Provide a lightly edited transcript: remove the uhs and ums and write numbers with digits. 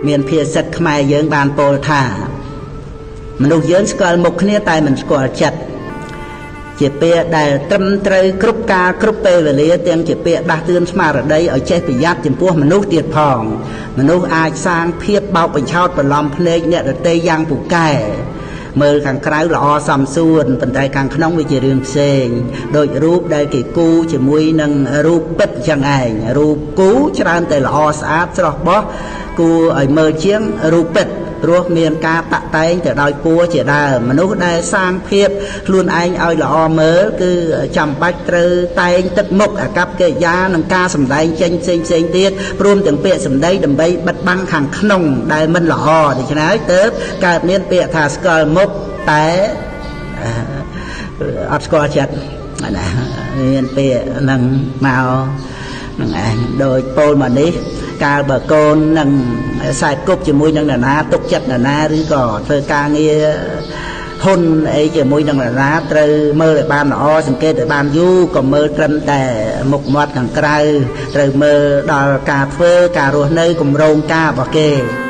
មានភាសិតខ្មែរយើងបានពោលថា មនុស្សយើងស្គាល់មុខគ្នា តែមិនស្គាល់ចិត្ត ជាពាក្យដែលត្រឹមត្រូវគ្រប់កាលគ្រប់ពេលវេលា ទាំងជាពាក្យដាស់តឿនស្មារតីឲ្យចេះប្រយ័ត្នចំពោះមនុស្សទៀតផង។ មនុស្សអាចសាងភាពបោកបញ្ឆោតបន្លំភ្នែកអ្នកដទៃយ៉ាងពូកែ មើលខាងក្រៅល្អសមសួន ប៉ុន្តែខាងក្នុងវាជារឿងផ្សេង ដោយរូបដែលគេគូជាមួយនឹងរូបពិតចឹងឯង។ រូបគូច្រើនតែល្អស្អាតស្រស់បោះ គួរឲ្យមើលជាងរូបពិត ព្រោះមានការតាក់តែងទៅដោយពួរជាដើម។ មនុស្សដែលសាងភាពខ្លួនឯងឲ្យល្អមើល គឺចាំបាច់ត្រូវតែងទឹកមុខ អាកប្បកិរិយា និងការសម្ដែងចេញផ្សេងផ្សេងទៀត ព្រមទាំងពាក្យសម្ដី ដើម្បីបិទបាំងខាងក្នុងដែលមិនល្អ។ ដូច្នេះហើយទើបកើតមានពាក្យថា ស្គាល់មុខតែអត់ស្គាល់ចិត្តណា មានពាក្យហ្នឹងមកនឹងឯង។ ដោយពោលមកនេះ កាលបើកូននឹងខ្សែគប់ជាមួយនឹងនរណា ទុកចិត្តនរណា ឬក៏ធ្វើការងារហ៊ុនអីជាមួយនឹងនរណា ត្រូវមើលឲ្យបានល្អ សង្កេតឲ្យបានយូរ ក៏មើលត្រឹមតែមុខមាត់ខាងក្រៅ ត្រូវមើលដល់ការធ្វើ ការរស់នៅ គម្រោងការរបស់គេ។